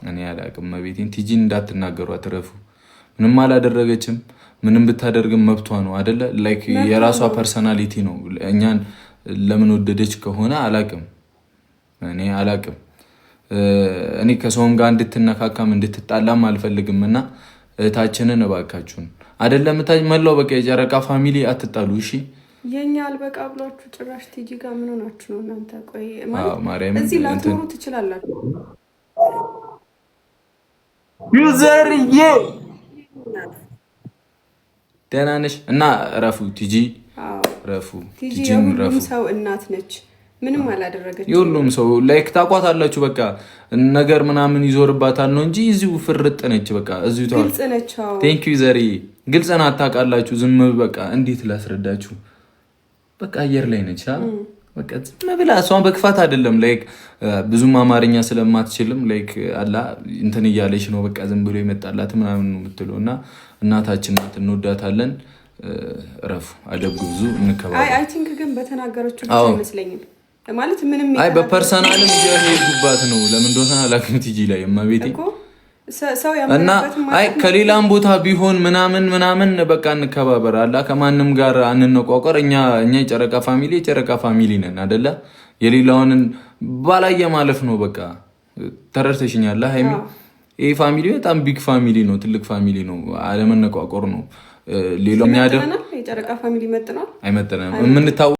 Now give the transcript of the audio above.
እኔ አላቅም። መቤቴን ቲጂን እንዳትናገሩ አትረፉ። ምንም አላደረገችም። ምንም ብታደርግም መብቷ ነው አደለ? Like የራሷ personality ነው። እኛን ለምን ወደደች ከሆነ አላቅም፣ እኔ አላቅም። እኔ ከሰውም ጋር እንድትነካካም እንድትጣላም አልፈልግም። እና እህታችንን እባካችሁን አደለም መላው በቃ የጨረቃ family አትጣሉ፣ እሺ። የኛ አልበቃ ብሏችሁ ጭራሽ ቲጂ ጋር ምን ሆናችሁ ነው እናንተ? ቆይ ማለት እዚህ ላትኖሩ ትችላላችሁ። ዩዘርዬ ደህና ነሽ? እና ረፉ ቲጂ ረፉ። ቲጂ የሁሉም ሰው እናት ነች። ምንም አላደረገች። የሁሉም ሰው like ታቋታላችሁ። በቃ ነገር ምናምን ይዞርባታል ነው እንጂ እዚሁ ፍርጥ ነች። በቃ እዚሁ ግልጽ ነች። Thank you ዘሪ ግልጽ ናት። ታውቃላችሁ። ዝም በቃ እንዴት ላስረዳችሁ? በቃ አየር ላይ ነች። በቃ ዝም ብላ እሷን በክፋት አይደለም፣ like ብዙም አማርኛ ስለማትችልም like አላ እንትን እያለች ነው። በቃ ዝም ብሎ የመጣላት ምናምን ነው የምትለው እና እናታችን ናት፣ እንወዳታለን። እረፉ፣ አደብ ግዙ፣ እንከባበር። I think ግን በተናገረችው ብቻ አይመስለኝም። ማለት ምንም አይ በ personal ም እየሄዱባት ነው። ለምን እንደሆነ አላውቅም። ቲጂ ላይ እመቤቴ እና አይ ከሌላም ቦታ ቢሆን ምናምን ምናምን በቃ እንከባበር አላ ከማንም ጋር አንነቋቋር። እኛ የጨረቃ family የጨረቃ family ነን አደለ? የሌላውንን ባላየ ማለፍ ነው በቃ። ተረድተሽኛል ሀይሚ? ይህ family በጣም big family ነው፣ ትልቅ family ነው። አለመነቋቆር ነው። ሌላው የጨረቃ family ይመጥናል አይመጥንም? የምንታወ